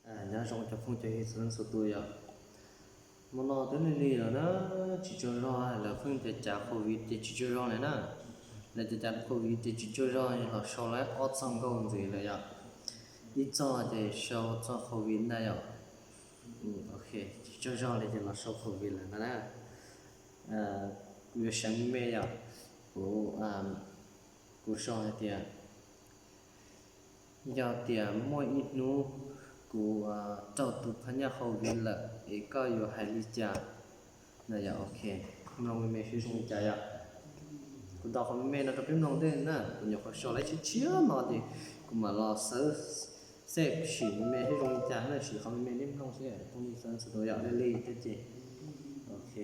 Nyob zoo cov phooj cov ywg txhua leej txhua tus yom. Hmo no twb lig lig lawm na, tsis tsaug zog, lawv pheej tias cav covid ces tsis tsaug zog lawm na. Lawv tias cav covid ces tsis tsaug zog, los sau lawm ob txoj nkauj ntxiv lawm yom. Ib txoj ces sau txoj covid ntag yom. Ok, tsis tsaug zog li ces los sau covid lawm ntag na. Kuv yuav seev me me yom. Kuv, kuv sau hais tias, yog tias muaj ib hnub kuv raug tus phab nyaj covid lawm es koj yuav hais li cas? Na yom, ok, mloog me me seb zoo li cas yom. Kuv tos qhov me me no rau peb mloog tej na, kuv nyuam qhuav sau lawm tshiab tshiab no ces kuv mam los xawb, xeb sim me me seb zoo li cas na, sim qhov me me nej mloog seb phooj ywg txhua tus yom, lig lig thiab ces. Ok.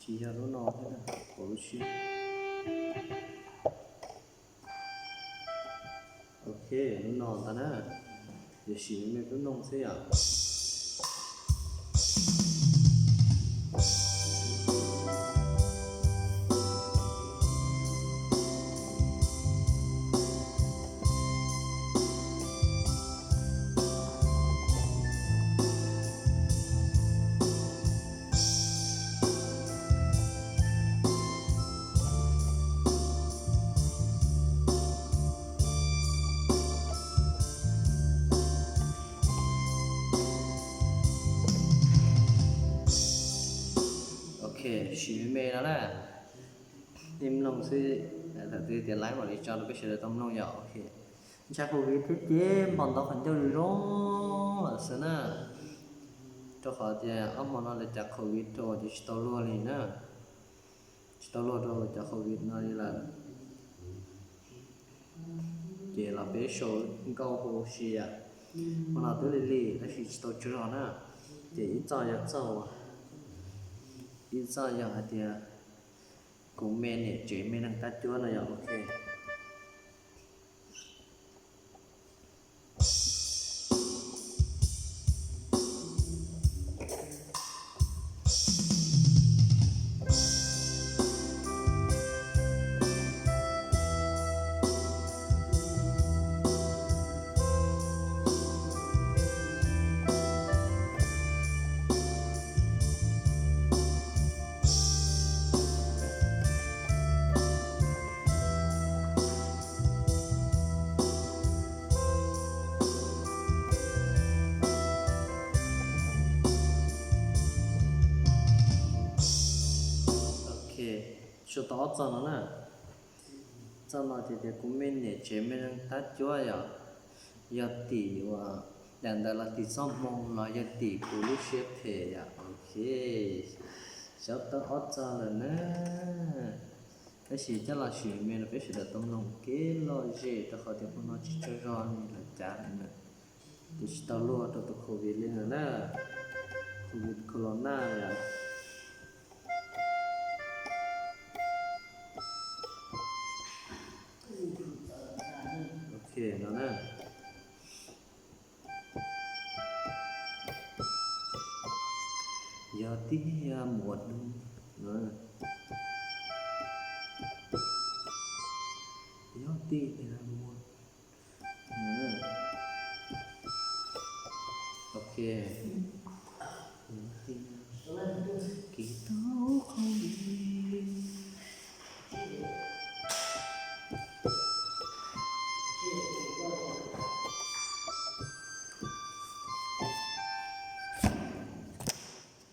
Tsis yog lub no thiab, pom lub siab. Ok, lub no ntag na. Yuav sim me me peb mloog xwb yom. Ok, sim me me no na. Nej mloog xwb, thaum twg tias laib mam li tso rau peb sawv daws tau mloog yom. Ok, ntshai covid thiab ces npog ntau qhov ncauj zoo zoo lawm xwb na. Rau qhov tias ob hmo no lawv cav covid rau ces tsis tau luag li na. Tsis tau luag rau cov covid no li lawm. Ces los peb sau nkauj hu si yom. Hmo no twb lig lig tab sis tsis tau tsaug zog na. Ces ib txoj yog txoj, ib txoj yog hais tias kuv me niam tsev me neeg tab cuab no yom. Ok. Ok, sau tau ob txoj no na. Txoj no ces tias kuv me niam tsev me neeg tab cuab yom. Yog tim uas daim ntawv los tim txoj hmoo los yog tim kuv lub siab phem yom. Ok, sau tau ob txoj lawm na. Tab sis coj los sim me rau peb sawv daws tau mloog kev lom zem rau qhov tias hmo no tsis tsaug zog li lawv cav na. Ces tsis tau luag rau tus covid li lawm na. Covid corona yom. Ok no na. Yog tiag muaj hnub, yog tiag muaj, ok. Kis tau qhov li.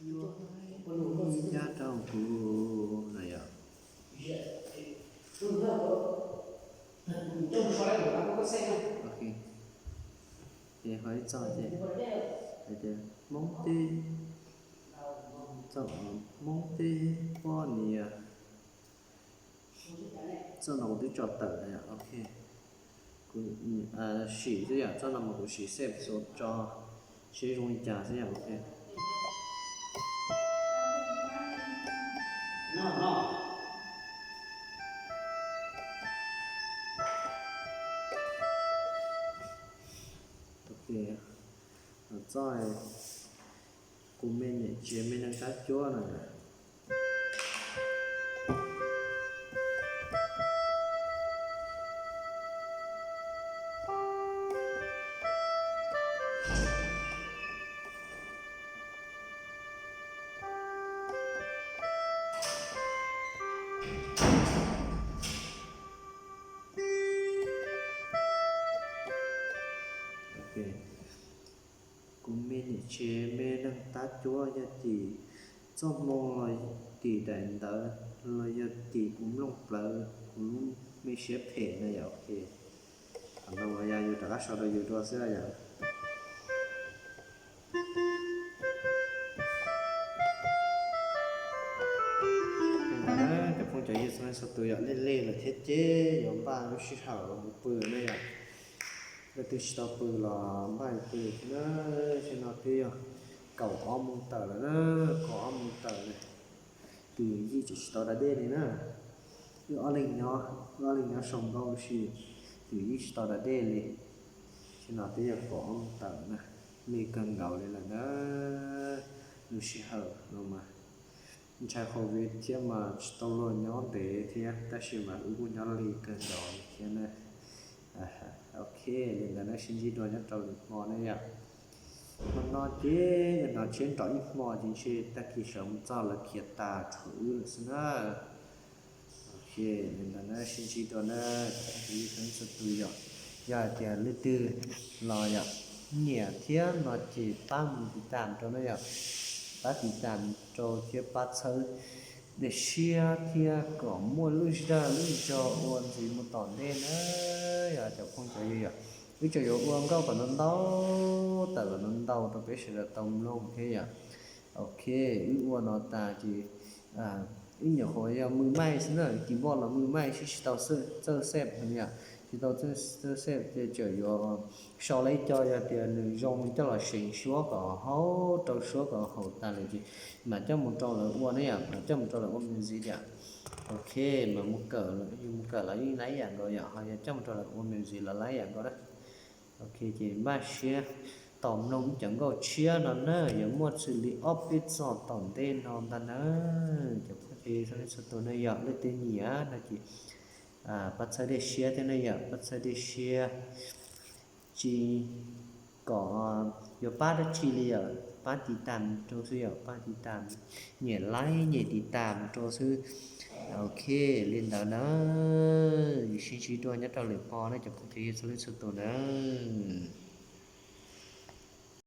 Yuav hais li cas rau kuv na yom. Ok, ces ho ib txoj ces hais tias Hmoob teb, txoj Hmoob teb poj niam. Txoj no kuv twb tso tawm lawm, ok. Kuv sim xwb yom, txoj no mas kuv sim xej xus tso seb zoo li cas xwb yom, ok. Ok, txoj Kuv me niam tsev me neeg tab cuab no. Kuv me niam tsev me neeg tab cuab, yog tim txoj hmoo los tim daim ntawv los yog tim kuv nplooj plawv kuv lub me siab phem na yom. Qhov no yog yus rov qab sau rau yus dua xwb yom. Li ntawd na cov phooj cov ywg txhua leej txhua tus yom, lej lej lawm thiab ces yuav npaj lub sij hawm los mus pw na yom. Leej twg tsis tau pw los npaj pw thiab na. Tam sim no twb yog kaum ob moos tawm lawm na, kaum ob moos tawm lawm. Twb yeej tsis tau da dej li na. Wb ob leeg nyob, wb ob leeg nyob sau nkaub ua si, twb yeej tsis tau da dej li. Tam sim no twb yog kaum ob moos tawm na, me kawg nkaus li lawm na. Lub sij hawm no mas ntshai COVID thiab mas tsis tau luag nyob ntev thiab, tab sis mas wb kuj nyob lig kawg nkaus li thiab na. Ok, li ntawd na sib ntsib dua nyob rau lwm hmo na yom. Hmo no ces nrog tshiab nrog ib hmo ces ntshe tag kis sawv mus txog lawv khiav tas tshuav wb lawm xwb na. Ok, li ntawd na sib ntsib dua na, cov phooj ywg txhua leej txhua tus yom. Yog hais tias leej twg los yom, nyiam thiab no ces pab mus tiv tam rau na yom. Pab tiv tam rau thiab pab txhawb dej siab thiab kom muaj lub zaj lub zog ua ntxiv mus tom ntej na. Yog cov phooj cov ywg yom, wb tseem yuav ua nkauj kom ntau ntau, tawm kom ntau ntau rau peb sawv daws tau mloog thiab yom. Ok, wb ua no tas ces ib nyuam qhuav yog mws maij xwb na, kis npoj los mws maij xwb tsis tau txawj xej no yom, tsis tau txawj xej ces tseem yuav sau lawv ib co, yog tias nws zoo coj los seev suab kom haum, rau suab kom haum tas lawm ces mam coj mus rau lawv ua na yom, mam coj mus rau lawv ua music yom. Ok, mas mus kawm, yus mus kawm los yeej laib yam nkaus yom, ho yog coj mus rau lawv ua music los laib yam nkaus na. Ok, ces npaj siab tos mloog ib cov nkauj tshiab no na, yuav muaj xws li ob peb txoj tom ntej no ntag na. Cov phooj ywg txhua leej txhua tus na yom, leej twg nyiam no ces pab txhawb dej siab thiab na yom, pab txhawb dej siab tsis kom yuav pab dab tsi li yom, pab tiv tam rau xwb yom, pab tiv tam, nyem laib nyem tiv tam rau xwb. Ok, li ntawd na, sib ntsib dua nyob rau lwm hmo na cov phooj ywg txhua leej txhua tus na.